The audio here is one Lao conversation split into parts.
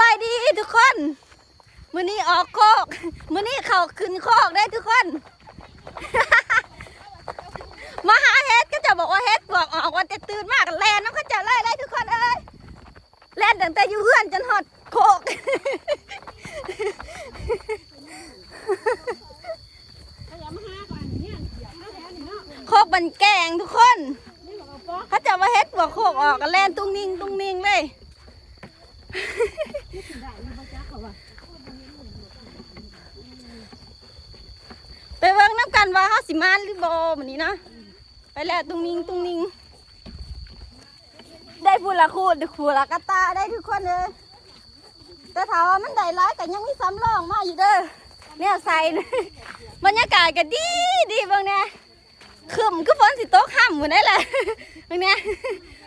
ສະບາຍດີທຸກຄົນ ມື້ນີ້ອອກໂຄກ ມື້ນີ້ເຂົ້າຂຶ້ນໂຄກເດ້ທຸກຄົນ ມາຫາເຫັດ ເຂົາເຈົ້າບອກວ່າເຫັດປວກອອກ ວ່າແຕ່ຕື່ນມາກໍແລ່ນນຳເຂົາເຈົ້າເລີຍເດ້ທຸກຄົນເອີຍ ແລ່ນຕັ້ງແຕ່ຢູ່ເຮືອນຈົນຮອດໂຄກ ໂຄກບ້ານແກ້ງທຸກຄົນ ເຂົາເຈົ້າວ່າເຫັດປວກໂຄກອອກ ກໍແລ່ນຕຸ້ງນິ່ງຕຸ້ງນິ່ງເລີຍ ໄປເບິ່ງນຳກັນວ່າເຮົາຊິມານຫຼືບໍ່ມື້ນີ້ເນາະ ໄປແລ້ວຕຸ້ງນິ່ງຕຸ້ງນິ່ງ ໄດ້ຜູ້ລະຄູ່ ຜູ້ລະກະຕ່າໄດ້ທຸກຄົນເອີຍ ແຕ່ຖ້າວ່າມັນໄດ້ຫຼາຍກໍຍັງມີສຳລອງມາຢູ່ເດີ ແນວໃສ່ນະ ບັນຍາກາດກໍດີ ດີ ເບິ່ງແດ່ ຄຶ້ມຄືຝົນຊິຕົກ ຫ້ຳພຸ້ນໃດລະ ເບິ່ງແດ່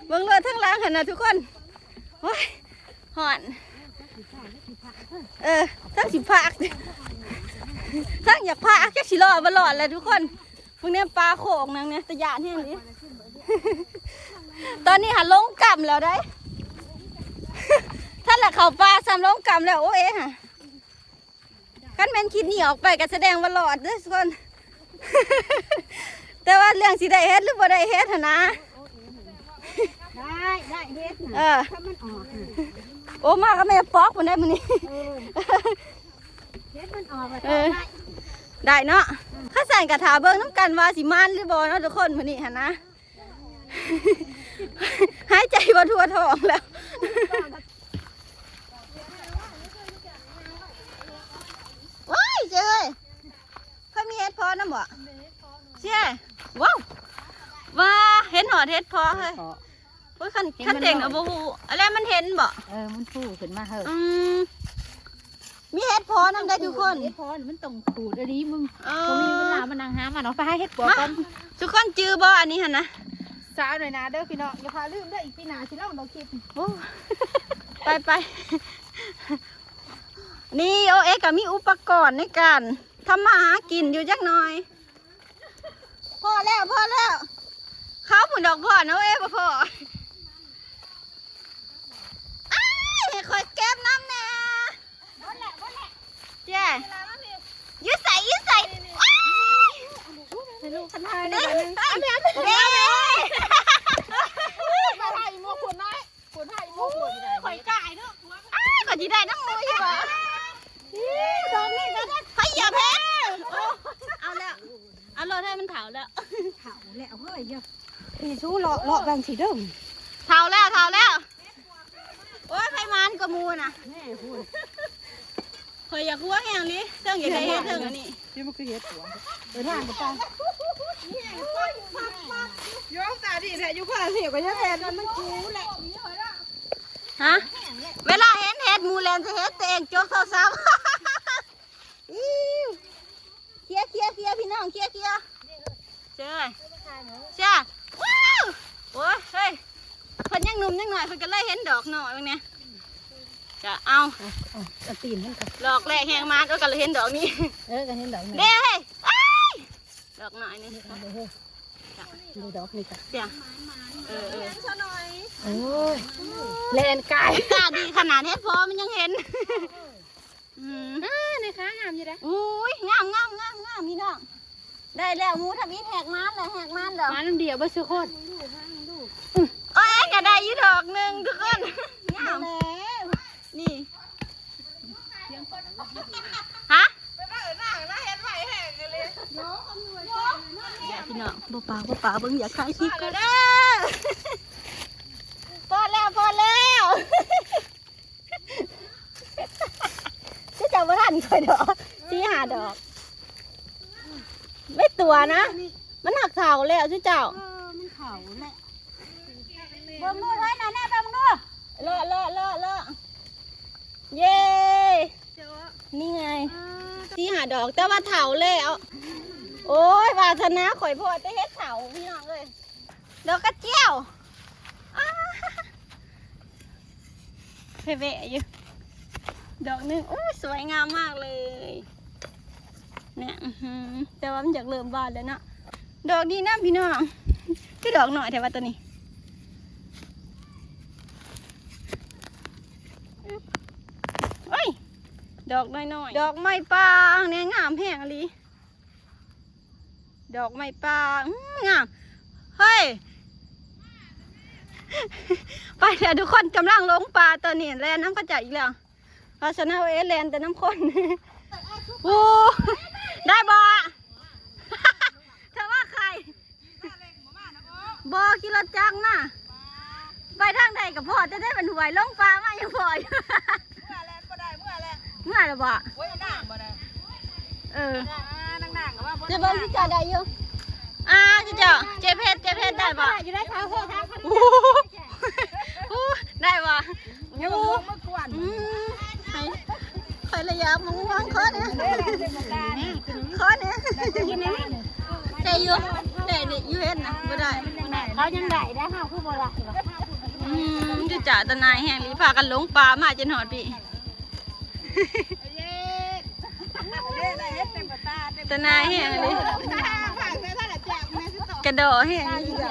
ເບິ່ງໂລດທາງຫຼັງຫັ້ນນະທຸກຄົນ ໂອ້ຍ ຮ້ອນ ເອີ ທັງຊິພາກ ທັງຢາກພາກ ຈັກຊິລອດບໍ່ລອດແຫຼະທຸກຄົນ ເບິ່ງແດ່ ປາໂຂງນາງນີ້ ຕາຢ້ານແຮງເດ ຕອນນີ້ຫາລົງກ້ຳແລ້ວໃດ ທັນລະເຂົ້າປ່າຊ້ຳ ລົງກ້ຳແລ້ວ ໂອເອຫາ ຄັນແມ່ນຄລິບນີ້ອອກໄປກໍສະແດງວ່າລອດເດີທຸກຄົນ ແຕ່ວ່າເລື່ອງຊິໄດ້ເຫັດຫຼືບໍ່ໄດ້ເຫັດຫັ້ນນະ ໄດ້ ໄດ້ເຫັດນະ ເອີ ຖ້າມັນອອກນະ ໂອ້ ມາກັບແມ່ປອກພຸ້ນໄດ໋ມື້ນີ້ ເອີ ເຫັດມັນອອກແລ້ວ ເອີ ໄດ້ ໄດ້ເນາະ ອືມ ຄັນຊັ້ນກໍຖ້າເບິ່ງນຳກັນວ່າຊິມານຫຼືບໍ່ເນາະທຸກຄົນ ມື້ນີ້ຫັ້ນນະ ຫາຍໃຈບໍ່ທົ່ວທ້ອງແລ້ວ ວ້າຍ ເຈ້ເອີຍ ເພິ່ນມີເຫັດເພາະນຳບໍ່? ເຈ້ ວ້າວ ວ່າເຫັນຮອດເຫັດເພາະເຮີ້ຍ ເຫັນເພາະ ໂອ້ຍ ຄັນ ເຫັນ ຄັນເຕັງ ມັນ ນະບໍ່ຮູ້ ອັນແລະມັນເຫັນບໍ່? ເອີ ມັນຟູຂຶ້ນມາເຮີ້ຍ ອືມ ມີເຫັດເພາະນຳໄດ້ທຸກຄົນ ເຫັດເພາະມັນຕ້ອງຂູດອີ່ຫຼີ ມຶງ ເອີ ບໍ່ມີເວລາມານັ່ງຫາມັນ ເອົາໄປຫາເຫັດປົວກ່ອນ ມາ ທຸກຄົນຈື່ບໍ່ ອັນນີ້ຫັ້ນນະ ສາວໜ້ອຍໜ້າເດີພີ່ນ້ອງ ຢ່າພາລືມເດີ ອີກປີໜ້າຊິລອງດອກຄລິບ ໂອ້ ໄປໆ ນີ້ ໂອເອ ກໍມີອຸປະກອນໃນການທຳມາຫາກິນຢູ່ຈັກໜ່ອຍ ພໍແລ້ວ ພໍແລ້ວ ເຂົ້າພຸ້ນດອກ ພໍນະ ໂອເອ ບໍ່ພໍ ອ້າຍ ໃຫ້ຂ້ອຍເກັບນຳແດ່ ເຈ້ ຢູ່ໃສ ຢູ່ໃສ ອ້າຍ ໃຫ້ລູກຄັນທາຍ ເດ້ ເດ້ ເດ້ ໄປຫາອີ່ໝວກຜົນນ້ອຍ ຜົນຫາອີ່ໝວກຜົນ ຂ້ອຍກາຍເນາະ ອ້າຍ ຂ້ອຍຊິໄດ້ນຳໝູ່ຢູ່ບໍ່? ດອກນີ້ກໍໄດ້ ໃຜຢາກເຫັນ ໂອ້ ເອົາແລ້ວ ເອົາໂລດ ໃຫ້ມັນເຖົ້າແລ້ວ ເຖົ້າແລ້ວເຮີ້ຍ ເອີ ພີ່ຊູເລາະ ເລາະແບ່ງຊິເດີ ເຖົ້າແລ້ວ ເຖົ້າແລ້ວ ໂອ້ຍ ໃຜໝານກວ່າໝູ່ນະ ແມ່ພຸ້ນ ຂ້ອຍຢາກຫົວແຮງນີ້ ເທິງຢາກໄດ້ເຫັດ ເທິງອັນນີ້ ທີ່ມັນຄືເຫັດຫົວ ເອີ ທາງກໍໄປ ໂຍມຕາດີແທ້ ຢູ່ຄົນລະທີບກໍຍັງເຫັນ ມັນຄູແຫຼະ ຮະ ເວລາເຫັນເຫັດ ໝູ່ແລ່ນໃສ່ເຫັດ ຕົວເອງຈົກເຊົາໆ ເຄຍ ເຄຍ ເຄຍ ພີ່ນ້ອງ ເຄຍ ເຄຍ ເຈ້ ເຈ້ ວ້າວ ໂອ້ຍ ເຮີ້ຍ ເພິ່ນຍັງໜຸ່ມຍັງນ້ອຍ ເພິ່ນກໍເລີຍເຫັນດອກນ້ອຍເບິ່ງແດ່ ຈະເອົາ ເອົາ ເອົາຕີນມັນກ່ອນ ດອກແລກແຮງມານ ໂອ້ຍ ກໍເລີຍເຫັນດອກນີ້ ເອີ ກໍເຫັນດອກນີ້ ເດ້ ເຮີ້ຍ ອ້າຍ ດອກນ້ອຍນີ້ ເອົາເດີເຮີ້ຍ ນີ້ດອກນີ້ກະ ເຈ້ ເອີ ເອີ ໂອ້ຍ ແລ່ນກາຍ ຕາດີຂະໜາດ ເຫັດເພາະມັນຍັງເຫັນ ອືມ ເອີ ນີ້ຂາງາມຢູ່ເດ້ ໂອ້ຍ ງາມ ງາມ ງາມ ງາມ ພີ່ນ້ອງ ໄດ້ແລ້ວ ໝູ່ທຳອິດແຫກມານແລ້ວ ແຫກມານແລ້ວ ມານຳດຽວເບິດສູ່ຄົນ ອືມ ໂອ້ຍ ກໍໄດ້ຢູ່ດອກໜຶ່ງທຸກຄົນ ງາມ ນີ້ ຮະ ພີ່ນ້ອງ ບໍ່ປາກ ບໍ່ປາກ ເບິ່ງ ຢາກຖ່າຍຄລິບກ່ອນ ພໍແລ້ວ ພໍແລ້ວ ຊິເຈົ້າບໍ່ທັນຂ້ອຍດອກ ສີ່ຫ້າດອກ ໄມ່ຕົວະນະ ມັນຫາກເຖົ້າແລ້ວຊິເຈົ້າ ເອີ ມັນເຖົ້າແລ້ວ ເບິ່ງດູເຮີ້ຍ ນັ້ນແນ່ ເບິ່ງດູ ເລາະ ເລາະ ເລາະ ເລາະ ເຢ້ ນີ້ໄງ ເອີ ສີ່ຫ້າດອກ ແຕ່ວ່າເຖົ້າແລ້ວ ໂອ້ຍ ວາສະໜາຂ້ອຍພໍ້ແຕ່ເຫັດເຖົ້າ ພີ່ນ້ອງເອີຍ ດອກກະຈຽວ ອ້າ ແວະໆຢູ່ ດອກໜຶ່ງ ໂອ້ຍ ສວຍງາມມາກເລີຍ ເນຍ ອືຮື ແຕ່ວ່າມັນຢາກເລີ່ມບານແລ້ວເນາະ ດອກນີ້ນະພີ່ນ້ອງ ຄືດອກນ້ອຍແທ້ວ່າໂຕນີ້ ອຶບ ດອກນ້ອຍໆ ດອກໄມ້ປ່າແນງາມແຮງອີ່ຫຼີ ດອກໄມ້ປ່າ ອືມ ງາມ ເຮີ້ຍ ໄປແລ້ວ ທຸກຄົນກຳລັງລົງປ່າ ຕອນນີ້ແລ່ນນຳເຂົາເຈົ້າອີກແລ້ວ ພາສະນາເອແລ່ນແຕ່ນຳຄົນ ໂອ້ ໄດ້ບໍ່? ເທາວ່າໃຄ ບໍ່ ຂີ່ລົດຈັກມາ ໄປທາງໃດກໍພໍ້ ແຕ່ໄດ້ເປັນຫ້ວຍ ລົງປ່າມາຍັງພໍ້ຢູ່ ເມື່ອແລ້ວ ບໍ່ໄດ້ ເມື່ອແລ້ວ ເມື່ອແລ້ວບໍ່? ໂອ້ຍ ນາງບໍ່ໄດ້ ເອີ ນາງໆກໍວ່າບໍ່ໄດ້ ຈະເບິ່ງຊິຈະໄດ້ຢູ່ ອ່າ ເຈົ້າ ເຈເພັດ ເຈເພັດໄດ້ບໍ່? ຢູ່ໄດ້ ເຂົາໂທຖາມ ໂອ້ ໄດ້ບໍ່? ໂອ້ ອືມ ໃຫ້ ຂ້ອຍລະຢາກມະມ່ວງ ຂໍແດ່ ຂໍແດ່ ໄດ້ຢູ່ ໄດ້ຢູ່ເຮັດນະ ບໍ່ໄດ້ ເຂົາຍັງໄດ້ ແລ້ວເຮົາຄືບໍ່ໄດ້ວະ? ອືມ ຄືຈະຕາໜ່າຍແຮງອີ່ຫຼີ ພາກັນຫຼົງປ່າມາຈົນຮອດພີ້ ຕາໜ່າຍແຮງອີ່ຫຼີ ກະດໍ້ແຮງອີ່ຫຼີ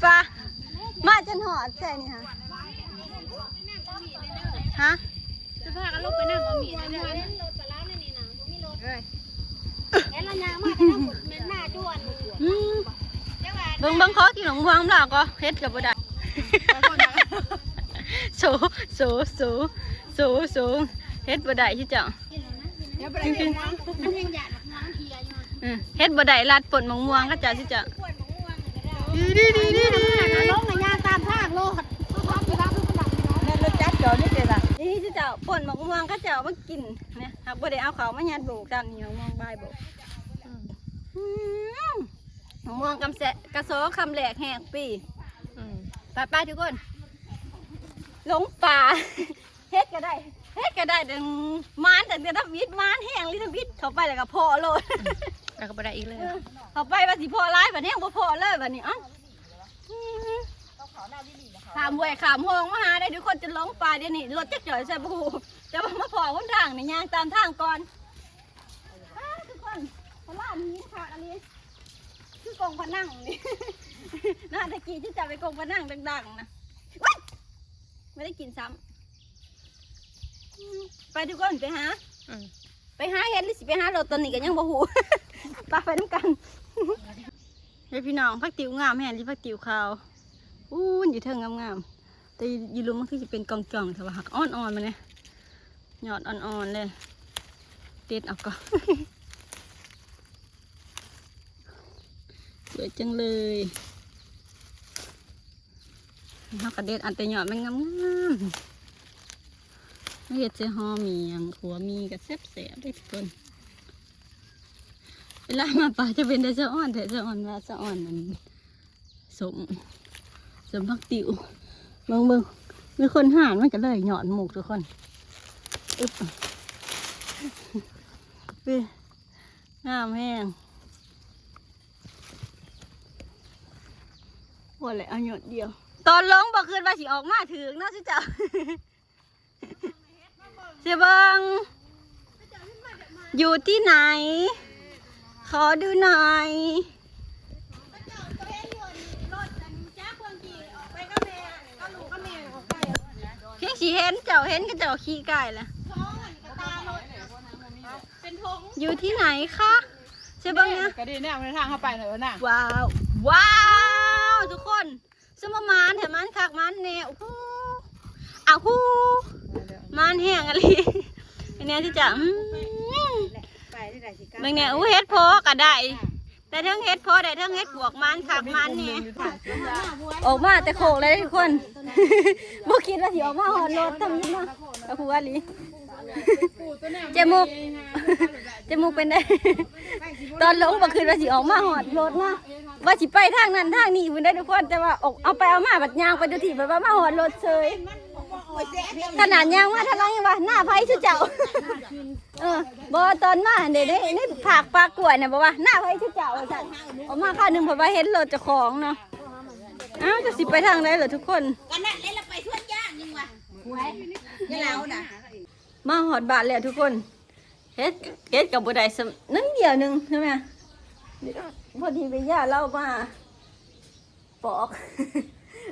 ປະ ມາຈົນຮອດແທ້ນີ້ຫະ ຮະ ຈະພາກັນລົງໄປນຳບໍ່ມີເດີ ເອີຍ ເຫັນລະຍ່າງມາແຕ່ນຳແມ່ນໜ້າຈວນ ອືມ ເບິ່ງ ເບິ່ງ ຂໍກິນໝາກມ່ວງນຳລາວກໍ ເຮັດກໍບໍ່ໄດ້ ໂສ ໂສ ໂສ ໂສ ໂສ ເຮັດບໍ່ໄດ້ຄືເຈົ້າ ເຮັດບໍ່ໄດ້ ລັດປົນໝາກມ່ວງເຂົາເຈົ້າຊິເຈົ້າ ດີໆໆໆໆ ລົງນະຍ່າງຕາມທາງໂລດ ແມ່ນລົດຈັກຈອດນີ້ເດ້ລະ ນີ້ຊິເຈົ້າ ປົນໝາກມ່ວງເຂົາເຈົ້າມາກິນນະ ຫາກບໍ່ໄດ້ເອົາເຂົ້າມາຍັດໂບກ ຕາມນີ້ໝາກມ່ວງບາຍໂບກ ອືມ ອືມ ໝາກມ່ວງກຳແຊະ ກະຊອຄຳແລກແຮກປີ ອືມ ໄປໆ ທຸກຄົນ ຫຼົງປ່າ ເຮັດກໍໄດ້ ເຮັດກໍໄດ້ ແຕ່ໝານຕັ້ງແຕ່ທຳອິດ ໝານແຮງລີ ທຳອິດ ເຂົ້າໄປແລ້ວກໍເພາະໂລດ ແລ້ວກໍບໍ່ໄດ້ອີກເລີຍ ເອີ ເຂົ້າໄປວ່າຊິເພາະຫຼາຍ ບັດນີ້ຍັງບໍ່ເພາະເລີຍ ບັດນີ້ ເອົ້າ ອືມ ຂ້າມຫ້ວຍຂ້າມຮ່ອງມາຫາໄດ້ ທຸກຄົນ ຈົນຫຼົງປ່າ ດຽວນີ້ລົດຈັກຈອດໃສບໍ່ຮູ້ ແຕ່ວ່າມາພໍ້ຫົນທາງນີ້ ຍ່າງຕາມທາງກ່ອນ ອ້າ ທຸກຄົນ ພະລານຫີນຄັກອີ່ຫຼີ ຄືກົງພະນັງນີ້ ໜ້າແຕ່ກີ້ຈະໄປກົງພະນັງດັງໆ ນະ ວ້າຍ ບໍ່ໄດ້ກິນຊ້ຳ ໄປທຸກຄົນ ໄປຫາ ອືມ ໄປຫາເຫັດ ຫຼືຊິໄປຫາລົດ ຕອນນີ້ກໍຍັງບໍ່ຮູ້ ໄປ ໄປນຳກັນ ເດ້ພີ່ນ້ອງ ຜັກຕິ້ວງາມແຮງ ທີ່ຜັກຕິ້ວຂາວ ອູ້ນ ຢູ່ເທິງງາມໆ ແຕ່ຢູ່ລຸ່ມມັນຄືຊິເປັນກ່ອງໆ ແຕ່ວ່າຫາກອ່ອນໆ ມາແນ່ ຍອດອ່ອນໆ ເລີຍ ເດັດເອົາກ່ອນ ສວຍຈັງເລີຍ ເຮົາກະເດັດເອົາແຕ່ຍອດມັນງາມໆ ມາເຮັດໃສ່ຫໍ່ໝ້ຽງ ຂົ້ວໝີ່ກະແຊບໆ ເດ້ທຸກຄົນ ເວລາມາປ່າຈະເປັນແຕ່ສະອອນແທ້ ສະອອນວ່າສະອອນອັນ ສົ້ມ ສົ້ມຜັກຕິ້ວ ເບິ່ງໆ ມີຄົນຫານມັນກະເລີຍຍອດໝູກທຸກຄົນ ອຶບ ນີ້ ງາມແຮງ ໂອ້ ແຫຼະ ເອົາຍອດດຽວ ຕອນລົງບໍ່ຄິດວ່າຊິອອກມາຖືກເນາະ ຊຸເຈົ້າ ຊິເບິ່ງ ຢູ່ທີ່ไหน ขอดูหน่อย ເພິ່ນຊິເຫັນເຈົ້າ ເຫັນເຂົາເຈົ້າຂີ່ກາຍລະ ຢູ່ที่ไหนคะ ຊິເບິ່ງນະ ກະດີແນວໃນທາງເຮົາໄປເນາະນາງ ວ້າວ ວ້າວ ທຸກຄົນ ຄືມາໝານແທ້ ໝານຄັກໝານແນ່ ໂອ້ໂຫ ອ້າວຫູ ໝານແຮງອີ່ຫຼີ ເປັນແນວທີ່ຈະ ອືມ ເບິ່ງແນ່ ໂອ້ ເຫັດເພາະກໍໄດ້ ໄດ້ເທິງເຫັດເພາະ ໄດ້ເທິງເຫັດປວກ ໝານຄັກໝານແນ່ ອອກມາແຕ່ໂຄກແລ້ວທຸກຄົນ ບໍ່ຄິດວ່າຊິອອກມາຮອດລົດ ທຳອິດເນາະ ກະຫົວອີ່ຫຼີ ເຈມຸກ ເຈມຸກເປັນໃດ? ຕອນລົງບໍ່ຄິດວ່າຊິອອກມາຮອດລົດນະ ວ່າຊິໄປທາງນັ້ນທາງນີ້ພຸ້ນເດ້ທຸກຄົນ ແຕ່ວ່າອອກ ເອົາໄປເອົາມາບັດຍ່າງໄປດູທີ່ ບັດວ່າມາຮອດລົດເສີຍ ຂະໜາດຍ່າງມາທາງຫຼັງຍັງວ່າ ໜ້າໃຜຊຸເຈົ້າ? ເອີ ບໍ່ ຕອນມາຫັ້ນເດ້ ໃນ ໃນພາກປ່າກ້ວຍນະ ບອກວ່າ ໜ້າໃຜຊຸເຈົ້າ? ວ່າຊັ້ນ ອອກມາຄາວໜຶ່ງ ເພິ່ນວ່າເຫັນລົດເຈົ້າຂອງເນາະ ອ້າວ ຈັກຊິໄປທາງໃດລະທຸກຄົນ ກະນັ້ນແຫຼະ ລະໄປສວນຢາງຍັງວ່າ ໂອ້ຍ ຢ່າເລົ່ານະ ມາຮອດບ້ານແລ້ວທຸກຄົນ ເຫັດ ເຫັດກໍບໍ່ໄດ້ຊ້ຳ ໜ້ອຍດຽວໜຶ່ງ ເຫັນໄໝ ພໍດີໄປຢາລາວມາປອກ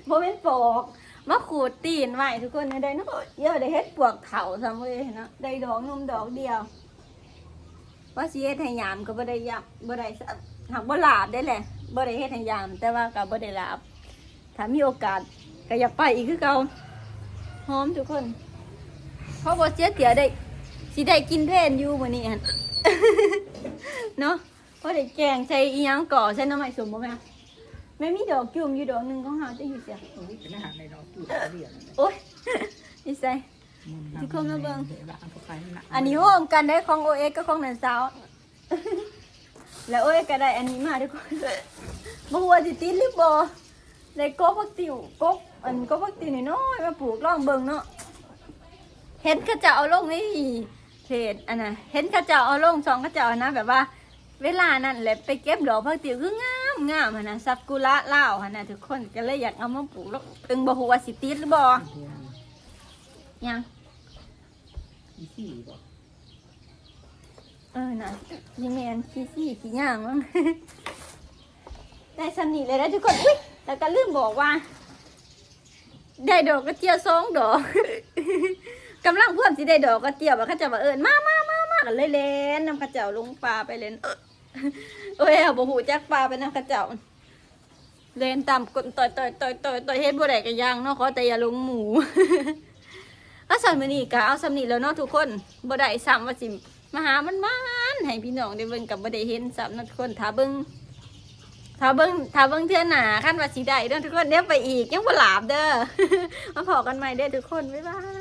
ບໍ່ແມ່ນປອກ ມາຂູດຕີນໄວ້ທຸກຄົນ ໄດ້ເນາະ ເອີ ໄດ້ເຫັດປວກເຖົ້າຊ້ຳເວີຍເນາະ ໄດ້ດອກໜຶ່ງດອກດຽວ ວ່າຊິເຮັດໃຫ້ຍາມກໍບໍ່ໄດ້ຍາມ ບໍ່ໄດ້ຊ້ຳ ຫາກບໍ່ຫຼາບໄດ້ແຫຼະ ບໍ່ໄດ້ເຮັດໃຫ້ຍາມ ແຕ່ວ່າກໍບໍ່ໄດ້ຫຼາບ ຖ້າມີໂອກາດກໍຢາກໄປອີກຄືເກົ່າ ຫອມທຸກຄົນ ເພາະບໍ່ເສຍເທື່ອໄດ້ ຊິໄດ້ກິນເພນຢູ່ມື້ນີ້ຫັ້ນ ເນາະ ພໍໄດ້ແກງໃສ່ອີ່ຫຍັງກໍ ໃສ່ໜໍ່ໄມ້ສົ້ມບໍ່ແມ່? ແມ່ມີດອກຈຸ່ມຢູ່ດອກໜຶ່ງຂອງເຮົາ ຈັກຢູ່ໃສ? ໂອ້ຍ ເປັນອາຫານໃນດອກຈຸ່ມເດ້. ໂອ້ຍ ຢູ່ໃສ? ທຸກຄົນມາເບິ່ງ ອັນນີ້ໂຮມກັນໄດ້ ຂອງໂອເອສກັບຂອງນ້າສາວ ແລ້ວໂອເອສກໍໄດ້ອັນນີ້ມາທຸກຄົນ ບໍ່ຮູ້ວ່າຊິຕິດຫຼືບໍ່ ໄດ້ກົກຜັກຕິ້ວ ກົກ ອັນ ກົກຜັກຕິ້ວນ້ອຍໆມາປູກ ລອງເບິ່ງເນາະ ເຫັນເຂົາເຈົ້າເອົາລົງໃນເພຈ ອັນນະ ເຫັນເຂົາເຈົ້າເອົາລົງຊ່ອງເຂົາເຈົ້າຫັ້ນນະ ແບບວ່າ ເວລານັ້ນແຫຼະໄປເກັບດອກຜັກຕິ້ວຄືງາມໆຫັ້ນນະ ຊາກຸຣະລາວຫັ້ນນະ ທຸກຄົນກໍເລີຍຢາກເອົາມາປູກ ເຖິງບໍ່ຮູ້ວ່າຊິຕິດຫຼືບໍ່ ຫຍັງ ຂີ້ຊີ້ບໍ່? ເອີ ໜ້າຊິແມ່ນຂີ້ຊີ້ຂີ້ຍ່າງມັ້ງ ໄດ້ສ່ຳນີ້ເລີຍນະທຸກຄົນ. ອຸ້ຍ ແລ້ວກໍລືມບອກວ່າ ໄດ້ດອກກະເຈຍສອງດອກ ກຳລັງພວມຊິໄດ້ດອກກະເຈຍ ບາດເຂົາເຈົ້າວ່າເອີ້ນ ມາ ມາ ມາ ມາ ກໍເລີຍແລ່ນນຳເຂົາເຈົ້າລົງປ່າໄປເລີຍ. ໂອ້ຍ ເຮົາບໍ່ຮູ້ຈັກປ່າໄປນຳເຂົາເຈົ້າ ແລ່ນຕາມກົ້ນຕ່ອຍໆໆໆ ເຮັດບໍ່ໄດ້ກໍຢ່າງເນາະ ຂໍແຕ່ຢ່າຫຼົງໝູ່. ອາ ຊັ້ນມື້ນີ້ກໍເອົາສ່ຳນີ້ແຫຼະເນາະທຸກຄົນ ບໍ່ໄດ້ຊ້ຳວ່າຊິມາຫາມັນໆໃຫ້ພີ່ນ້ອງໄດ້ເບິ່ງ ກໍບໍ່ໄດ້ເຫັນຊ້ຳເນາະທຸກຄົນ. ຖ້າເບິ່ງ ຖ້າເບິ່ງ ຖ້າເບິ່ງເທື່ອໜ້າ ຄັນວ່າຊິໄດ້ເນາະທຸກຄົນ ດຽວໄປອີກ ຍັງບໍ່ຫຼາບເດີ. ມາພໍ້ກັນໃໝ່ເດີທຸກຄົນ ບາຍບາຍ.